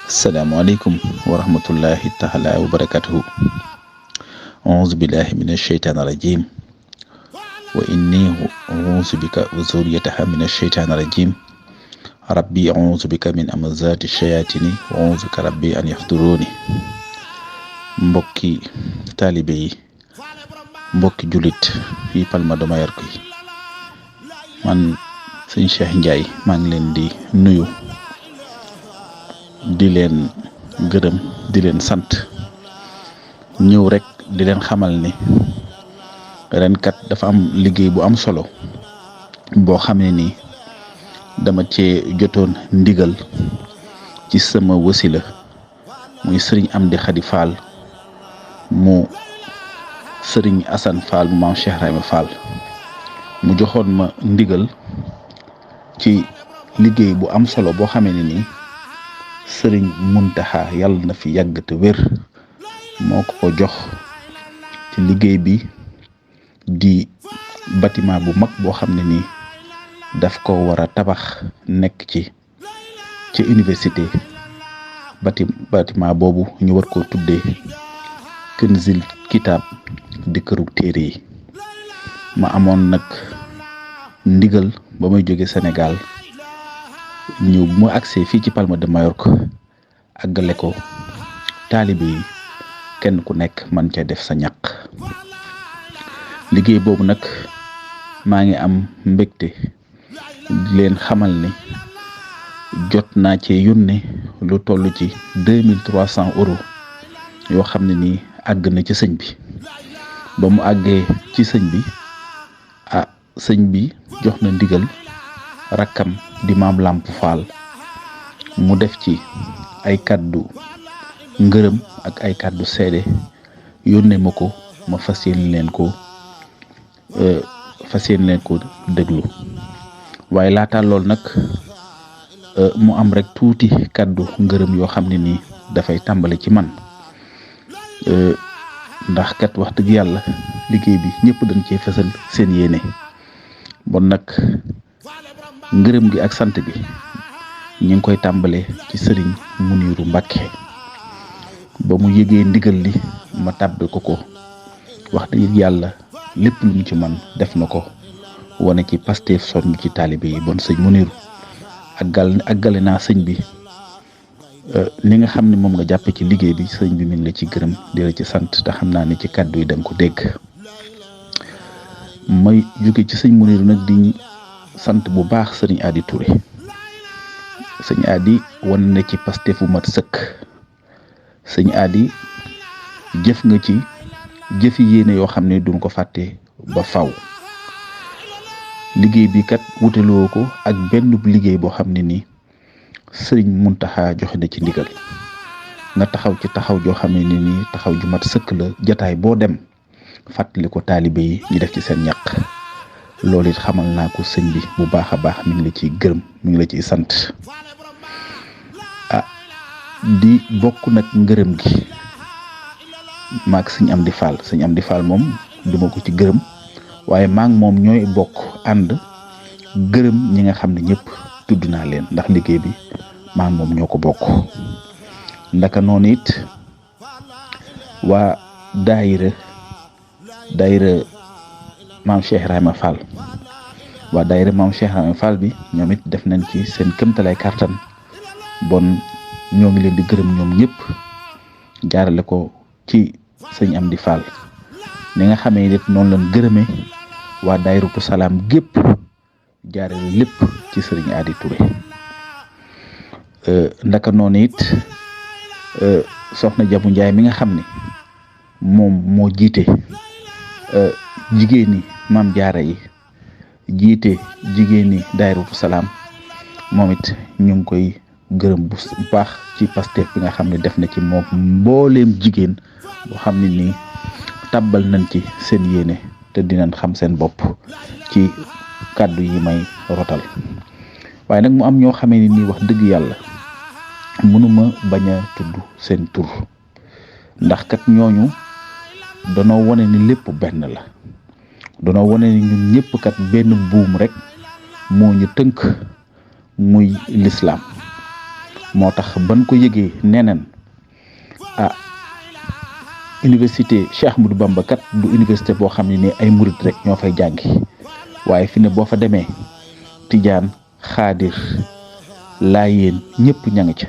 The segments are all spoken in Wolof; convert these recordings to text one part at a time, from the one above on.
Asalaamualeykum wa rahmatullahi taala wa barakatuhu. Auzu billahi min asheytaan rajim wa inni auzu bika wa zuriyataha min asheytaan rajim rabbi auzu bika min amazati shayatini wa auzu bika rabbi an yahduruni. Mbokki taalibe yi, mbokki julit fii Palma de Mallorca yi, man sëñ Cheikh Ndiaye maa ngi leen di nuyu, di leen gërëm, di leen sant, ñëw rek di leen xamal ni ren kat dafa am liggéey bu am solo boo xam ne nii dama cee jotoon ndigal ci sama wasila muy sëriñ Amdi Xadi Fall mu sëriñ Assane Fall mu maam Cheikh Ibrahima Fall mu joxoon ma ndigal ci liggéey bu am solo boo xamee ne nii sëriñ Muntaxa yàlla na fi yàgg te wér moo ko jox ci liggéey bi di bâtiment bu mag boo xam ne nii daf ko war a tabax nekk ci université bâtiment boobu ñu war koo tuddee Kanzul Kitab di kërug téere yi. ma amoon nag ndigal ba may jóge Sénégal ñëw bu ma agsee fii ci Palma de Mallorca àggale ko taalibe yi kenn ku nekk man ca def sa ñaq. liggéey boobu nag maa ngi am mbégte di leen xamal ni jot naa cee yónnee lu toll ci 2300 euros yoo xam ne nii àgg na ci sëñ bi. ba mu àggee ci sëñ bi sëñ bi jox na ndigal rakkam di maam Lamp Fall mu def ci ay kàddu ngërëm ak ay kàddu seede yónnee ma ko ma fas yéene leen ko déglu. waaye laata lool nag mu am rek tuuti kàddu ngërëm yoo xam ne nii dafay tàmbali ci man ndax kat wax dëgg yàlla liggéey bi ñëpp dañ cee fësal seen yéene. bon nag ngërëm gi ak sant bi ñu ngi koy tàmbalee ci sëriñ Muniru Mbàkke ba mu yëgee ndigal li ma tàbbi ko wax dëgg yàlla lépp lu mu ci man def na ko wane ci Pastef sonn ci taalibe yi. bon sëñ Muniru àggale naa sëñ bi li nga xam ne moom nga jàppe ci liggéey bi. sëñ bi mi ngi la ci gërëm di la ci sant te xam naa ne ci kàddu yi da nga ko dégg. may jóge ci sëñ Muniru nag di sant bu baax sëriñ Adi Touré. sëñ Adi wan na ci Pastef bu mat sëkk. sëñ Adi jëf nga ci jëfi yéene yoo xam ne duñ ko fàtte ba faw. liggéey bi kat wuteloo ko ak benn liggéey boo xam ne nii sëriñ Muntaxa joxe na ci ndigal nga taxaw ci taxaw joo xam ne nii taxaw ju mat sëkk la. jataay boo dem fàttali ko taalibe yi ñu def ci seen ñaq. loolu it xamal naa ko sëñ bi bu baax a baax mi ngi la ciy gërëm mi ngi la ciy sant. di bokk nag ngërëm gi maag sëñ Amdi Fall. sëñ Amdi Fall moom duma ko ci gërëm waaye maag moom ñooy bokk ànd gërëm ñi nga xam ne ñëpp tudd naa leen ndax liggéey bi maag moom ñoo ko bokk. ndaka noonu it waa daayira maam Cheikh Ibrahima Fall bi ñoom it def nañ ci seen këmtalay kartan. bon ñoo ngi leen di gërëm ñoom ñëpp jaarale ko ci sëñ Amdi Fall ni nga xamee nit noonu lañ gërëmee waa daayiratu salaam gépp jaarale lépp ci sëriñ Adi Touré. ndaka noonu it soxna Jabu Njaay mi nga xam ne moom moo jiite jigéeni maam jaara yi jiite jigéeni daayiratu salaam moom it ñu ngi koy gërëm bu baax ci Pastef bi nga xam ne def na ci moom mbooleem jigéen boo xam ne nii tàbbal nañ ci seen yéene te dinañ xam seen bopp ci kàddu yi may rotal. waaye nag mu am ñoo xamee ni nii wax dëgg yàlla mënuma bañ a tudd seen tur ndax kat ñooñu danoo wane ni lépp benn la. danoo wane ni ñun ñëpp kat benn buum rek moo ñu tënk muy lislaam. moo tax ban ko yëgee neneen université Cheikh Ahmadou Bamba kat du université boo xam ne ni ay murit rek ñoo fay jàngi waaye fi ne boo fa demee tijaan xaadir laayeen ñëpp ña ngi ca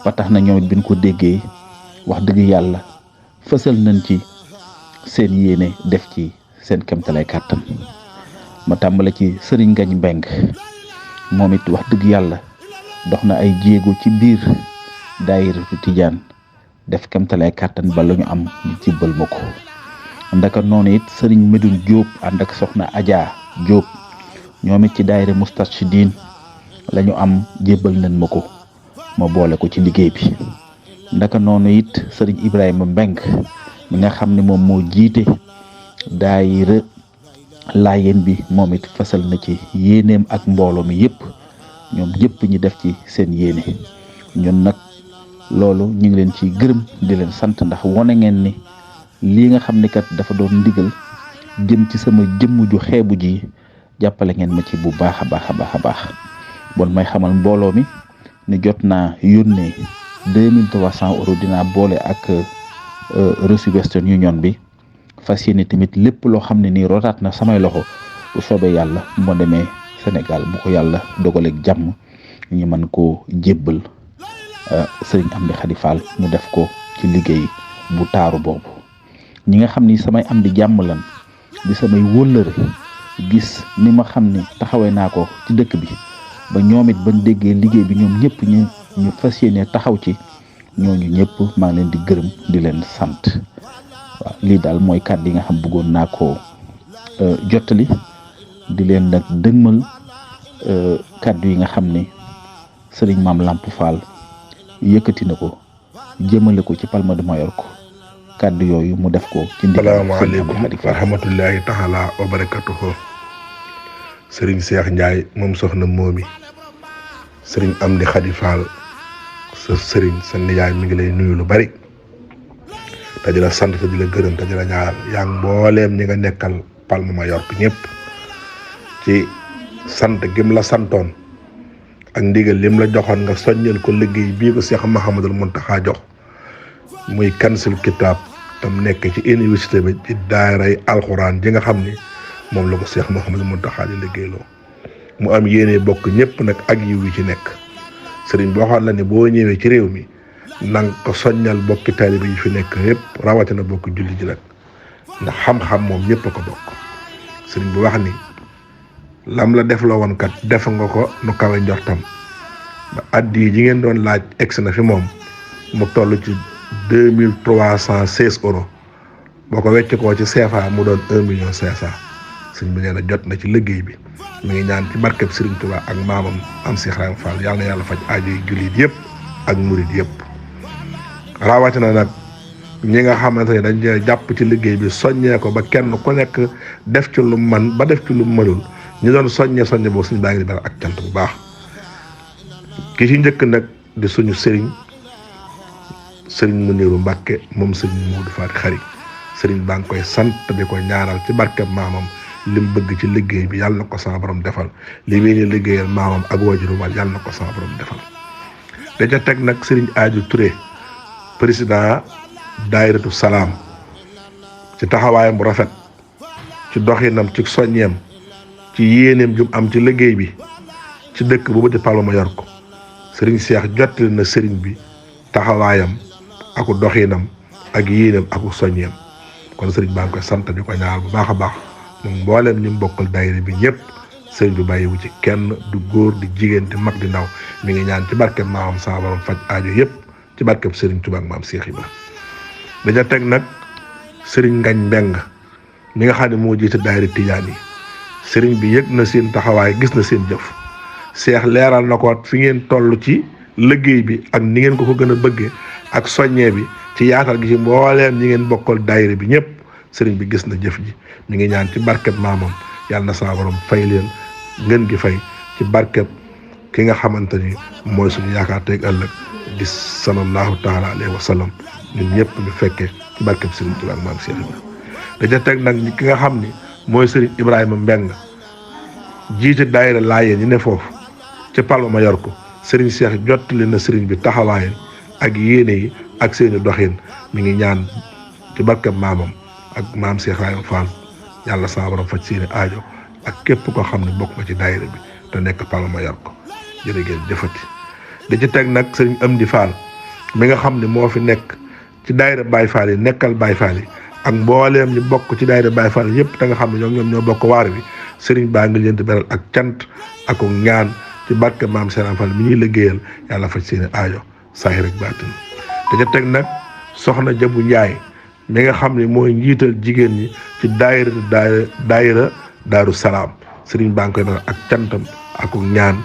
ba tax na ñoom it biñ ko déggee wax dëgg yàlla fësal nañ ci seen yéene def ci seen kemtalay kàttan ma tàmbale ci sëriñ Ngañ Mbeng moom it wax dëgg yàlla dox na ay jéego ci biir daayiratu tijaan def kemtalay kàttan ba la ñu am ñu jibbal ma ko ndaka noonu it sëriñ Medoune Diop ànd ak soxna Adja Diop ñoom it ci daayira Moustarchidine la ñu am jébbal nañ ma ko ma boole ko ci liggéey bi ndaka noonu it sëriñ Ibrahima Mbeng mi nga xam ne moom moo jiite daayira laayeen bi moom it fasal na ci yéeneem ak mbooloo mi yëpp ñoom ñëpp ñi def ci seen yéene ñun nag loolu ñu ngi leen ci gërëm di leen sant ndax wone ngeen ni lii nga xam ne kat dafa doon ndigal jëm ci sama jëmm ju xeebu ji jàppale ngeen ma ci bu baax a baax a baax a baax bon may xamal mbooloo mi ni jot naa yónnee 2300 euros dinaa boole ak reçu Western Union bi fas yéene tamit lépp loo xam ne nii rotaat na samay loxo bu soobee yàlla moo demee Sénégal bu ko yàlla dogaleeg jàmm ñu mën koo jébbal sëriñ Amdi Khady Fall mu def ko ci liggéey bu taaru boobu ñi nga xam ni samay am di jàmm lan di samay wóllëre gis ni ma xam ni taxawee naa ko ci dëkk bi ba ñoom it bañ déggee liggéey bi ñoom ñëpp ñu fas yéene taxaw ci ñooñu ñëpp maa ngi leen di gërëm di leen sant waaw lii daal mooy kàddu yi nga xam bëggoon naa ko jottali di leen nag dëgmal kàddu yi nga xam ni sëriñ Maam Lamp Fall yëkkati na ko jëmale ko ci Palma de Mallorca kàddu yooyu mu def ko ci ndigal. salaamaaleykum wa rahmatullahi taala wa barakatuhu sëriñ Cheikh Ndiaye moom soxna moomi sëriñ Amdi Khady Fall sa sëriñ sa nijaay mi ngi lay nuyu lu bari te di la sant te di la gërëm te di la ñaar yaa ngi mbooleem ñi nga nekkal Palma Mallorca ñëpp ci sant gim la santoon ak ndigal lim la joxoon nga soññal ko liggéey bii ko Cheikh Mouhamadul Mountakha jox muy kansul kitaab tam nekk ci université bi ci daaray alxuraan ji nga xam ni moom la ko Cheikh Mouhamadul Mountakha di liggéeyloo mu am yéene bokk ñëpp nag ak yiw yi ci nekk sëriñ bi waxoon la ne boo ñëwee ci réew mi nang ko soññal bokki taalibe yi fi nekk yëpp rawatina bokk julli ji nag ndax xam-xam moom ñëpp a ko bokk sëriñ bi wax ni lam la def la woon kat def nga ko nu kawe njortam ba addi ji ngeen doon laaj egsi na fi moom mu toll ci 2316 euros boo ko wecc koo ci CFA mu doon 1,5 million sëñ bi nee na jot na ci liggéey bi mi ngi ñaan ci barkeb Sëriñ Tuubaa ak maamam am Cheikh Ibrahima Fall yàlla na yàlla faj aajo yi jullit yëpp ak murit yëpp rawatina nag ñi nga xamante ne dañ jàpp ci liggéey bi soññee ko ba kenn ku nekk def ci lu man ba def ci lu mënul ñu doon soññe boobu suñu baa ngi di beral ak cant bu baax ki ci njëkk nag di suñu sëriñ Muniru Mbàkke moom sëriñ Moodu Faati Xari sëriñ baa ngi koy sant di ko ñaanal ci barkeb maamam lim bëgg ci liggéey bi yàlla na ko sama borom defal li muy ne liggéeyal maamam ak waajuru wal yàlla na ko sama borom defal da ca teg nag sëriñ Aaju Touré président daayiratu salaam ci taxawaayam bu rafet ci doxinam ci soññeem ci yéeneem jum am ci liggéey bi ci dëkk bu di Palma Mallorca sëriñ Cheikh jottali na sëriñ bi taxawaayam aku doxinam ak yéeneem aku soññeem kon sëriñ baa ngi koy sant di ko ñaar bu baax a baax moom mbooleem ñu bokkal daayira bi ñëpp sëriñ bi bàyyiwu ci kenn du góor di jigéen di mag di ndaw mi ngi ñaan ci barkeb maamam sama borom faj aajo yëpp ci barkeb sëriñ Tuubaa ak maam Cheikh Ibra daña teg nag sëriñ Ngañ Mbeng mi nga xam ne moo jiite daayira tijaan yi sëriñ bi yëg na seen taxawaay gis na seen jëf Cheikh leeral na ko fi ngeen toll ci liggéey bi ak ni ngeen ko gën a bëggee ak soññee bi ci yaatal gi ci mbooleem ñi ngeen bokkal daayira bi ñëpp sëriñ bi gis na jëf ji mi ngi ñaan ci barkeb maamam yàlla na saa borom fay leen ngeen gi fay ci barkeb ki nga xamante ni mooy suñu yaakaar teeg ëllëg di sallallahu taala alayhi wa sallam ñun ñëpp ñu fekkee ci barkeb sëriñ Tuubaa ak maam Cheikh Ibrahima daja teg nag ki nga xam ni mooy sëriñ Ibrahima Mbeng jiite daayira Laayeen ñi ne foofu ci Palma Mallorca Serigne Cheikh jottali na Serigne bi taxawaay ak yéene yi ak seeni doxin mi ngi ñaan ci barkeb maamam ak maam Cheikh Ibrahima Fall yàlla sa borom faj seeni aajo ak képp koo xam ne bokk nga ci daayira bi te nekk Palma yor ko jërë ngeen jëfati. da ci teg nag Serigne Amdi Fall mi nga xam ne moo fi nekk ci daayira Baye Fall yi nekkal Baye Fall yi ak mbooleem ñu bokk ci daayira Baye Fall yëpp te nga xam ne ñoom ñoo bokk waar bi Serigne baa ngi leen di beral ak cant ak ñaan ci barke maam Cheikh Ibrahima Fall mi ñuy liggéeyal yàlla faj seeni aajo saahir ak baatin. da ca teg nag soxna Jabu Njaay mi nga xam ne mooy njiital jigéen ñi ci daayira Daaru Salaam Serigne baa ngi koy beral ak cantam ak ñaan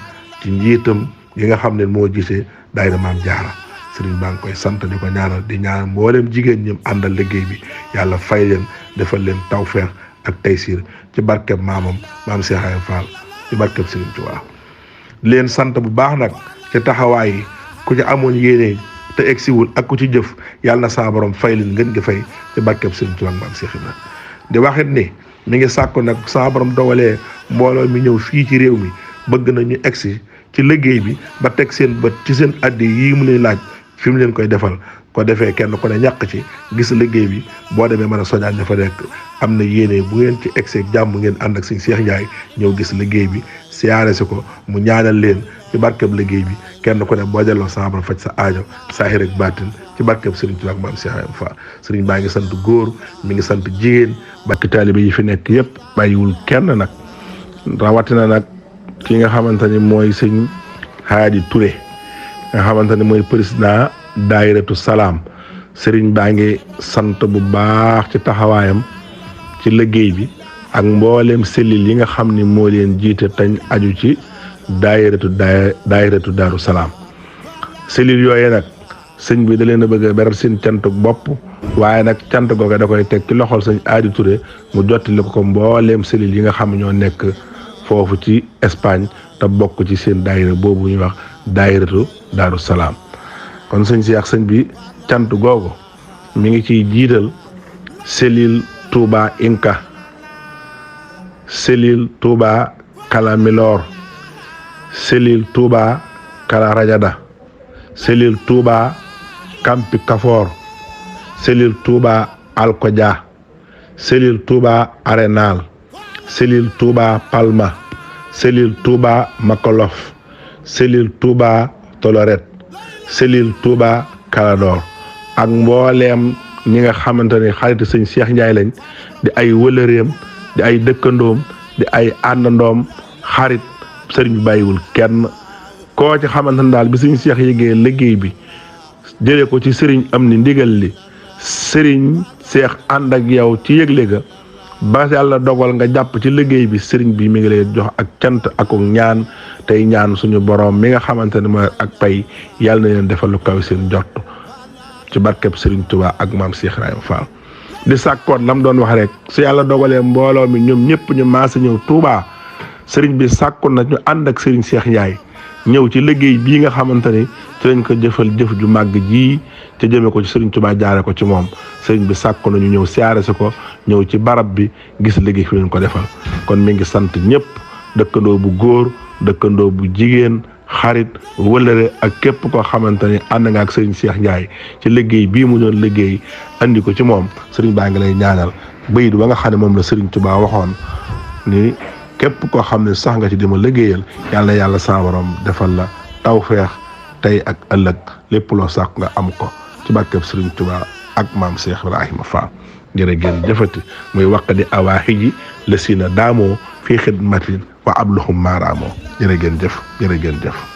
ci njiitam gi nga xam ne moo gisee daayira Maam Jaara Serigne baa ngi koy sant di ko ñaanal di ñaanal mboolem jigéen ñi àndal liggéey bi yàlla fay leen defal leen tawfeex ak taysiir ci barkeb maamam maam Cheikh Ibrahima Fall ci barkeb Serigne Touba leen sant bu baax nag ci taxawaay yi ku ci amoon yéene te egsiwul ak ku ci jëf yàlla na saa borom fay leen ngeen gi fay ci barkeb Serigne Touba ak maam Cheikh Ibrahima di waxit ni mi ngi sàkku nag saa borom dogalee mbooloo mi ñëw fii ci réew mi bëgg na ñu egsi ci liggéey bi ba teg seen bët ci seen addi yii mu leen laaj fi mu leen koy defal ko defee kenn ku ne ñàkk ci gis liggéey bi boo demee mën a soñaan dafa nekk am na yéene bu ngeen ci egsi jàmm ngeen ànd ak sëñ Cheikh Ndiaye ñëw gis liggéey bi siyaare si ko mu ñaanal leen ci barkeb liggéey bi kenn ku ne boo delloo sa borom faj sa aajo saahir ak baatin ci barkeb Serigne Touba ak maam Cheikh Ibrahima Fall Serigne baa ngi sant góor mi ngi sant jigéen barke taalibe yi fi nekk yëpp bàyyiwul kenn nag rawatina nag ki nga xamante ni mooy sëñ Haadi Touré nga xamante ne mooy président daayiratu Salaam Serigne baa ngi sant bu baax ci taxawaayam ci liggéey bi ak mbooleem selil yi nga xam ni moo leen jiite tañ aju ci daayiratu Daaru Salaam selil yooye nag sëñ bi da leen a bëgg a beral seen cantuk bopp waaye nag cant googu da koy teg ci loxol sëñ Haadi Touré mu jottali ko mbooleem selil yi nga xam ñoo nekk foofu ci Espagne te bokk ci seen daayira boobu ñuy wax daayiratu Daaru Salaam kon sëñ si ak sëñ bi cant googu mi ngi ciy jiital selil Touba Inca selil Touba Kalamilor selil Touba Kala Rajada selil Touba Kampi Kafoor selil Touba Alkoja selil Touba Arenal selil Touba Palma selil Touba Makolof selil Touba Toloret selil Touba Kalador ak mbooleem ñi nga xamante ne xaritu sëñ Cheikh Ndiaye lañ di ay wëlëreem di ay dëkkandoom di ay àndandoom xarit sëriñ bi bàyyiwul kenn koo ci xamante ne daal bi sëñ Cheikh yëgee liggéey bi jëlee ko ci sëriñ am ni ndigal li sëriñ Cheikh ànd ak yow ci yëgle ga ba yàlla dogal nga jàpp ci liggéey bi sëriñ bi mi ngi lay jox ak cant ak ñaan tey ñaan suñu borom mi nga xamante ne mooy ak pay yàlla na leen defal lu kaw seen jot ci barkeb Serigne Touba ak maam Cheikh Ibrahima Fall di sàkkoon lam doon wax rek su yàlla dogalee mbooloo mi ñoom ñëpp ñu maase ñëw Touba Serigne bi sàkkoon na ñu ànd ak Serigne Cheikh Ndiaye ñëw ci liggéey bii nga xamante ni ci lañ ko jëfal jëf ju màgg ji te jëmee ko ci Serigne Touba jaare ko ci moom Serigne bi sàkkoon na ñu ñëw siyaare si ko ñëw ci barab bi gis liggéey fi leen ko defal kon mi ngi sant ñëpp dëkkandoo bu góor dëkkandoo bu jigéen xarit wëlëre ak képp koo xamante ni ànd nga ak Serigne Cheikh Ndiaye ci liggéey bii mu doon liggéey andi ko ci moom Serigne baa ngi lay ñaanal bayit ba nga xam ne moom la Serigne Touba waxoon ni képp koo xam ne sax nga ci dima liggéeyal yàlla na yàlla sa borom defal la tawfeex tey ak ëllëg lépp loo sax nga am ko ci barkeb Serigne Touba ak maam Cheikh Ibrahima Fall jërë ngeen jëfati muy waqdi awaaxiji la sina daamoo fii xidmatin wa abluhum maaraamoo jërë ngeen jëf